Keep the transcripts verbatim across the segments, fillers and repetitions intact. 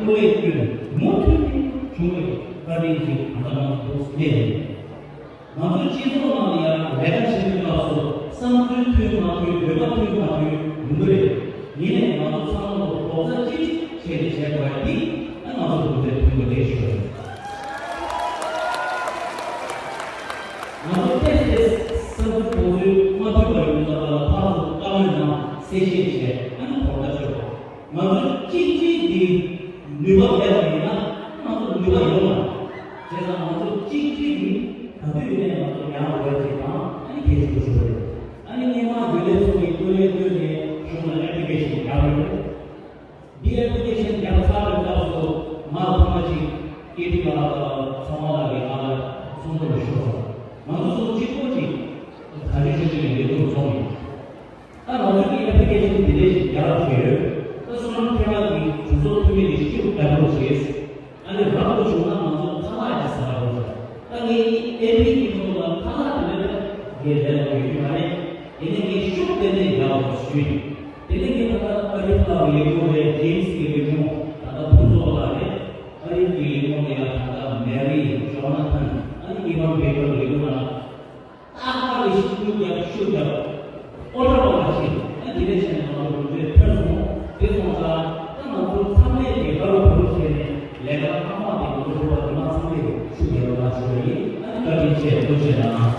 ཀུན་ལས་བསྐྱོན་མུ་མཐུད་ནས་བྱུང་བའི་བཀའ་དྲིན་ཞིག་ད་ལྟ་ང་ཚོ་སླེབས་ཡོད། ང་ཚོའི་སྤྱི་ཚོགས་ནང་ལ་ཡང་ལས་ཀ་བྱེད་པའི་སྐབས་སུ་བསམ་ཚུལ་མཐུན་མ་མཐུན། འདོད་པ་མཐུན་མ་མཐུན་ཡོང་གི་རེད། ཡིན་ནའི་ང་ཚོ་ཚང་མ་ལ་རྡོག་རྩ་གཅིག་སྒྲིལ་བྱས་ནས་བྱས་དགོས་ཡ་འདི་ང་ཚོ་གྲུབ་འབྲས་ཐོན་པ་རེད་ཞུ་བ་ཡིན། ང་ཚོ་ཏོག་ཙམ་བསམ་ཚུལ་གྲོས་ཚུལ་མ་མཐུན་པ་ཡོང་ཙམ་པ་ལ་ཕར་ཚུར་བཀའ་མོལ་གནང་། གསལ་བཤད་བྱས། ཨ་ནི་གོ་བརྡ་སྤྲོད། ང་ཚོ་གཅིག་སྒྲིལ་འདི་ནུས་པ་མེད་པ་ཡིན་ན་ང་ཚོ་ནུས་པ་ཡོད་མ་རེད། བྱས་ཙང་ང་ཚོ་གཅིག་སྒྲིལ་འདི་ག་དུས་ཡིན་ནའི་ང་ཚོ་ཡར་འགྲོ་ཡ་ཅིག་དང་། ཨ་ནི་གལ་ཆེན་པོ་ཞིག་རེད། ཨ་ནི་སྔོན་མ་རྒྱུན་ལས་ཚོགས་ཀྱི་ཀུན་ལས་བསྐྱོན་ནས་གཞུང་ལ་ཨེབ་ལི་ཀེ་ཤན་བརྒྱབ་ཡོད་རེད། འདི་ཨེབ་ལི་ཀེ་ཤན་བརྒྱབ་ཚར་བའི་སྐབས་སུ་ང་ལ་ཐོག་མ་གཅིག་ཀེ་ཏི་ལགས་དང་ཚོགས་མ་ལགས་ཀྱིས་ང་ལ་གསུང་བཏུབ་ཞུས་སོང་། ང་ཚོ་ཚོགས་གཅིག་པོ་གཅིག་ག་ཚོད་ཆེ་ཆེ་ནས་ལས་འགུལ་འཚོགས་ཡིན། ད་ང་ཚོ་གི་ཨེབ་ལི་ཀེ་ཤན་འདི་འདྲས་ཤིག་རྒྱག་དགོས་ཡོད། ད་བསོད་ནམས་ཐེབས་རྡ་གི་གྲོས་ཚོགས་འཐུས་མི་འདི་ཤུགས་རྒྱག་རོགས་བྱེད། ཨ་ནི་རག་ཏུ་བྱུང་ན་ང་ཚོ་ཁ་ལག་ཅིག་ཟ་རོགས་བྱེད། ད་ངས་ཨེ་མི་གི་ཐོག་ལ་ཁ་ལག་དེ་འདྲས་ངས་ལེན་དགོས་ཀྱི་མ་རེད། ཡིན་ནའི་ངས་ཤུགས་ཏན་ཏན་རྒྱག་རོགས་ཞུས་ཡིན། དེ་ནས་ངས་ད་ལྟ་ཨ་རིབ་ལགས་ཀྱི་ལས་ཁུངས་རེད། ཇེམ་སི་གི་ལས་ཁུངས་ད་ལྟ་ཕུན་ཚོགས་ལགས་རེད། ཨ་རིབ་ཀྱི་ལས་ཁུངས་ལ་ཡང་ད་ལྟ་མེ་རི། ཇོ་ན་ཐན། ཨ་ནི་ཨི་ཝན་བྷེ་ཀར་ལས་ཁུངས་ལ། རྟག་པར་ལས་ཤུགས་རྒྱབ་ཤུགས་རྒྱབ། ཨོ་ཊ་པ་ལ་ཤིག་ཨ་དེ་འདྲས་བྱས་ནས་ང་ཚོ་གྲུབ་འབྲས་ཐོན་སོང་། དེ་སོང་ཙང་ད་ང་ཚོ་མཚམས་ལས་དེ་ག་རུ་བུ་རུ་བྱས་ནས་ལས་ཀ་ཏག་ཏག་དེ་ང་ཚོ་ཚོགས་པ་དེ་མ་མཚམས་ལས་ཤུགས་རྒྱབ་ཡོང་བ་ཞུ་བ་ཡིན། ཨ་ནི་བཀའ་དྲིན་ཆེ། ཐུགས་རྗེ་གནང་།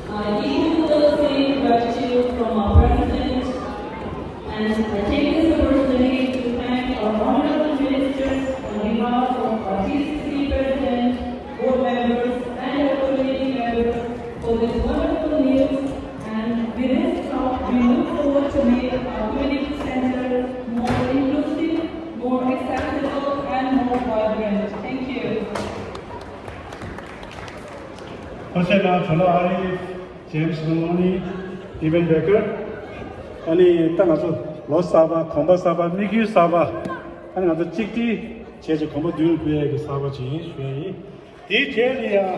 I equally say gratitude from our president, and I take this opportunity to thank our honorable ministers on behalf of our T C C president, board members, and our community members for this wonderful news. And with this talk, we look forward to make our community center more inclusive, more accessible, and more vibrant. Thank you. ཐུགས་རྗེ་གནང་། ཇོ་ལགས། ཨ་རིབ། ཇེམ་སི། ལོ་ནི། ཨི་ཝན་བྷེ་ཀར། ཨ་ནི་ད་ང་ཚོ་ལོ་གསར་པ། གོམ་པ་གསར་པ། དམིགས་ཡུལ་གསར་པ། ཨ་ནི་ང་ཚོ་གཅིག་སྒྲིལ་བྱས་ཀྱི་གོམ་པ་མདུན་ལ་སྤོ་ཡ་གི་གསར་པ་ཅིག་ཡིན་ཞུ་ཡ་ཡིན། དེའི་རྗེས་ལ་ཡང་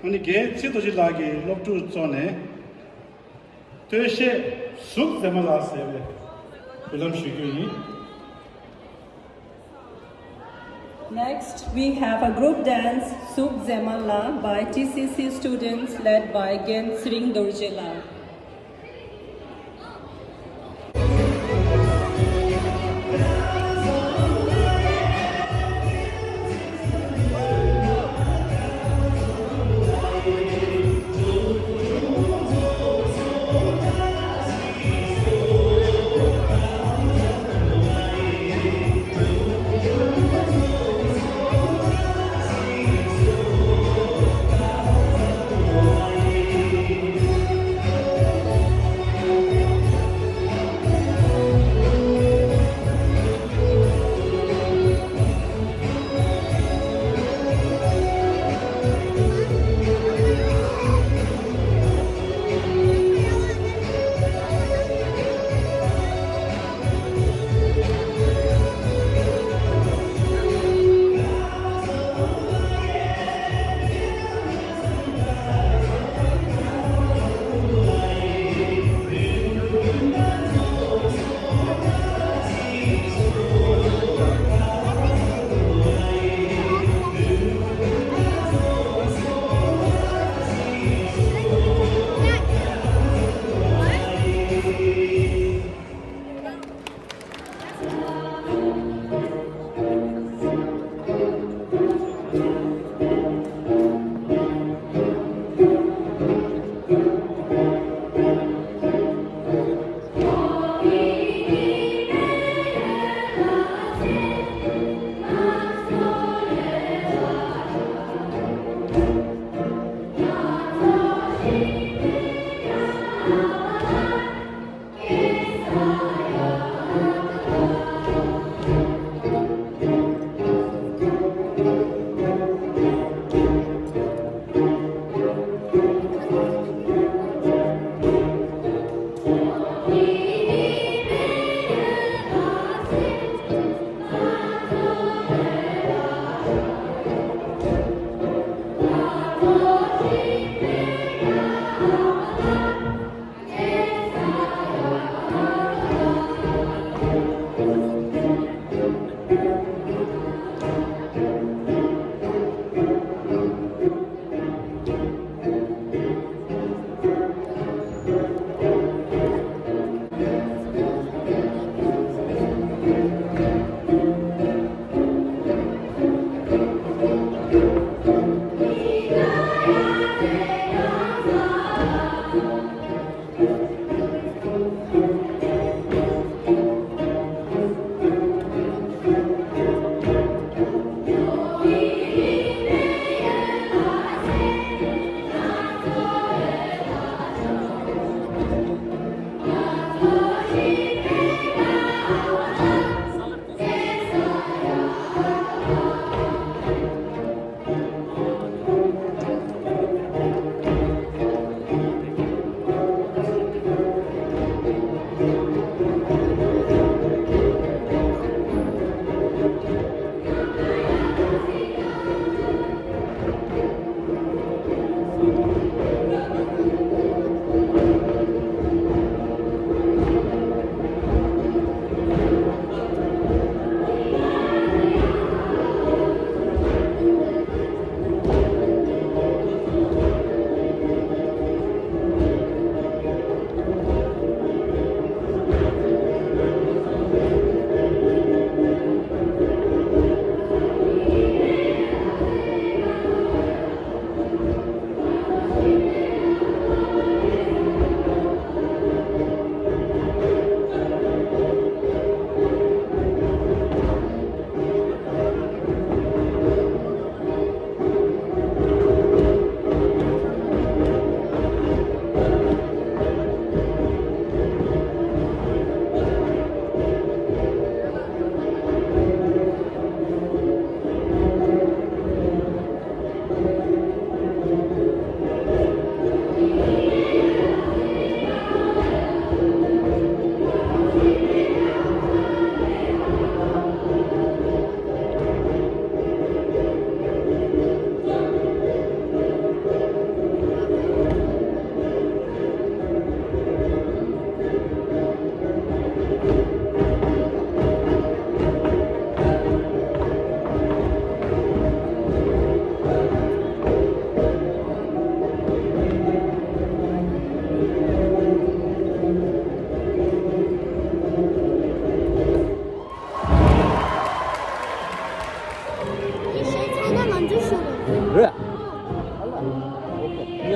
ཨ་ནི་རྒན་ཚེ་རྡོ་རྗེ་ལགས་ཀྱིས་སློབ་ཕྲུག་ཚོ་ནས་སྟོད་གཞས་གཟུགས་མཛེས་མ་ལ་ཟེར་བའི་འབུལ་ལམ་ཞུ་རྒྱུ་ཡིན། Next, we have a group dance, Suk Zemala, by T C C students led by Gen Sring Dorjela.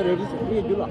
རེ་རེ་ཞིག་ངས་རྒྱུ་ལ།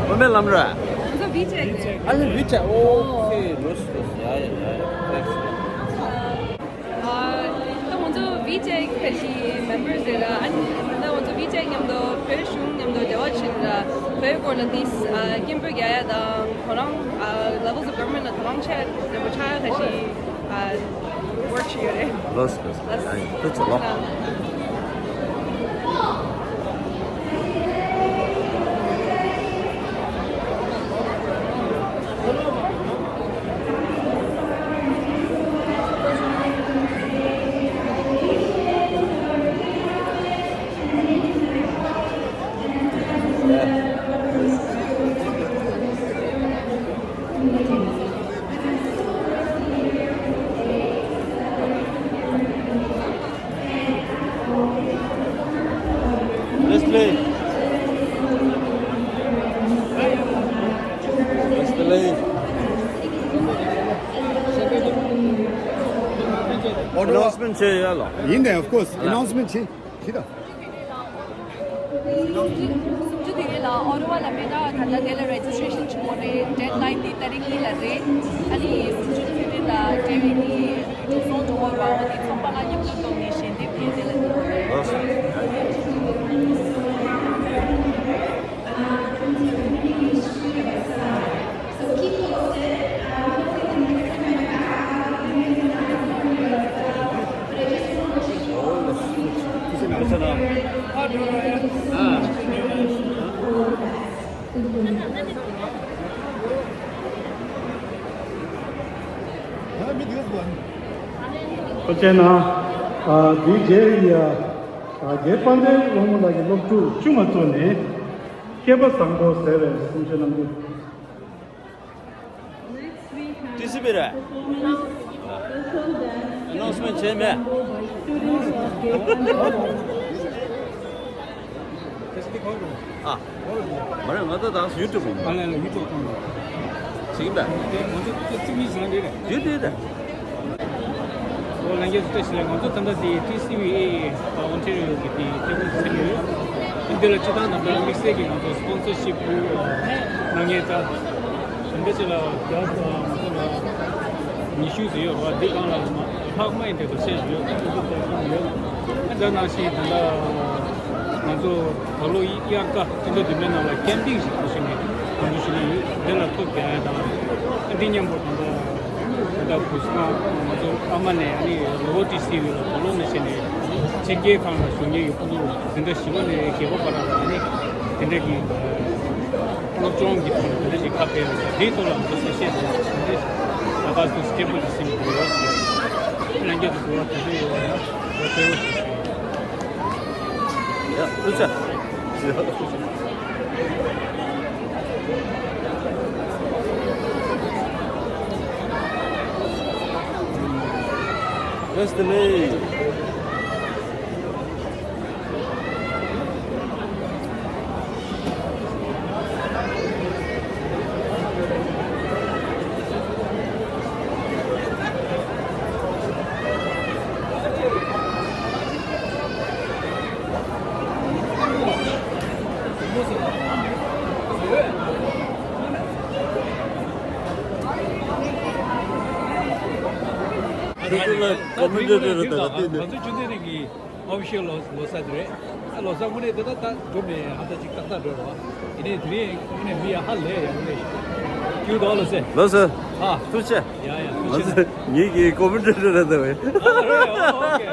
སློབ་མའི་ལམ་ར། ང་ཚོ་བི་ཅེག་རེད། ཨ་ནི་བི་ཅེག་ཨོ་ཁེ། ལོས་ལོས། ཡ་ཡ་ཡ་ཡ། ཐེངས། ཨ། ད་ང་ཚོ་བི་ཅེག་ཁ་ཤས་མེམ་བར་ཟེར་ར། ཨ་ནི་ད་ང་ཚོ་བི་ཅེག་མཉམ་དུ་བོད་གཞུང་མཉམ་དུ་འབྲེལ་བ་བྱེད་ར། བོད་སྐོར་ལ་ཏིས་ཨ་སྐད་འབོད་རྒྱག་ཡ་དང་ཁོ་རང་ཨ་levels of government ལ་དོ་སྣང་ཆེ་རན་པོ་ཆགས་ཡ་ཁ་ཤས་ཨ་work བྱེད་ཡོད་རེད། ལོས་ལོས། ལོས། ཨ་ནི་ཐུགས་རྗེ་ཆེ་ལོ། Let's play. Let's play. Announcement བྱེད་ཡ་ལ། ཡིན་ནས། of course. ཨ་ལ། Announcement བྱེད། ཁྱེད་ད། སུམ་ཅུ་དེ་རེད་ལ། ཨོ་རོ་བ་ལ་མེད་ན་ད་ལྟ་དེ་ལ་registration བྱེད་དགོས་རེད། deadline དེ་ཏ་རིག་གཉིས་ལ་རེད། ཨ་ནི་སུམ་ཅུ་དེ་རེད་ལ། དེ་རིང་གི་འགྲོ་སོང་འགྲོ་བ་ར་བ་དེ་ཚོགས་པ་ལ་མཉམ་དུ་གཏོང་ནས་ཞལ་འདེབས་དེ་དེ་ལ་འདུག་རེད། ཨ་མི་འདུག་གོ། ཁོ་ཅན་ན། ཨ། འདིའི་རྗེས་ཡ། ཨ། རྒན་དཔལ་ལྡན་སློང་མོ་ལགས་ཀྱི་སློབ་ཕྲུག་བཅུ་ང་གཙོས་ནས་སྐལ་པ་བཟང་པོ་ཟེར་བའི་གསུང་བཤད་གནང་རྒྱུ། ཏི་སི་བི་རེད། Announcement བྱས་མེད། ཨ། མ་རེད། ང་ཚོ་དང་YouTube ཡིན་པ། ཨ་ལ་ལ་YouTube གཏོང་། བྱེད་ཀྱིན་པས། དེ་ང་ཚོ་ཚོ་བརྩི་མི་བཟང་རེད། ཡོད་དེ་ད། ཨོ། ལྷན་རྒྱས་ཚོ་བཀྲ་ཤིས་བདེ་ལེགས། ང་ཚོ་ད་ལྟ་དེ་ཏི་སི་བི་ཨེ་ཨོན་ཊེ་རི་ཡོ་གི་དེ་ཊེ་བལ་ཟེར་གྱི་ཡོད། འདི་ལ་སྤྱི་བཏང་ད་ལྟ་དམིགས་བསལ་གྱི་ང་ཚོ་སི་པོན་སར་ཤིབ་གནང་མཁན་ད་དེ་འདྲ་ཅིག་ལ་རྒྱ་ང་ཚོ་ལ་ཉི་ཤུ་ཙམ་ཡོད་རེད་བ། འདི་སྒང་ལ་ལྷག་མ་ཡིན་དེ་ཚོ་བཤད་ཡོད། ད་ཚོ་ད་ཚོ་ཡོད། ཨ། ད་ནང་བཞིན་ད་ལྟ་ང་ཚོ་ད་ལོ་དབྱར་ཁ་སྤྱི་ཚོགས་བདུན་པའི་ནང་ལ་ཀེམ་པིང་ཞིག་འགོ་ཤེས་ནས་གོ་འདྲི་ཞུ་གི་ཡོད། དེ་ལ་ཐོ་རྒྱག་ཡ་དང་། ཨ། འདི་མཉམ་པོ་ད་ལྟ་ད་ལྟ་གུ་སུ་མ་ང་ཚོ་ཨ་མ་ནས། ཨ་ནི་ལོ་ཝར་ཊི་སི་ཝི་ལ་དོ་སྣང་ནས་བྱས་ནས་ཕྱི་རྒྱལ་ཁག་ལ་བཞུགས་མཁན་གྱི་ཕྲུ་གུ་འཛིན་གྲྭ་བཞི་པ་ནས་བརྒྱད་པ་བར་ལ། ཨ་ནི་དེ་འདྲ་གི་སློབ་སྦྱོང་གི་ཐོག་ལ་དེ་འདྲ་ཞིག་ཁ་ཕྱེ་བ་དང་། དེའི་ཐོག་ལ་ང་ཚོ་གསལ་བཤད་དང་དེ་འདྲ་ད་ག་ཚོད་སྐྱེ་པོ་ཞིག་ཟིན་དགོས་ཡོད་ཟེར། ལྷན་རྒྱས་ཚོ་གོ་བ་དེ་ཚོ་ཡོད་ན་ང་ཚོ་གསལ་པོ་ཞིག་ཡ། ཐུགས་རྗེ་ཆེ། ཡ། ཐུགས་རྗེ་ཆེ། First me. ཨོ་ཕི་ཤལ་ལོ་ལོ་གསར་དེ་རེད། ཨ་ལོ་གསར་དངོས་གནས་དེ་ད་ད་འགྲོ་མེད། ཧ་ད་ཅིག་ཏག་ཏག་འགྲོ་རོགས། ཡིན་ནའི་དེ་རིང་དངོས་གནས་མི་ཡ་ཧ་ལས་ཡ་དངོས་གནས་ཞིག་ཁྱོད་དོ་ལོ་སེ། ལོ་སེ། ཨ། ཐུགས་རྗེ་ཆེ། ཡ་ཡ་ཐུགས་རྗེ་ཆེ། ལོ་སེ་ངེད་ཀྱི་ཀོ་མེན་ཊེ་ཊར་རེད་དེ། ཨ་རེད། ཨོ་ཨོ་ཁེ།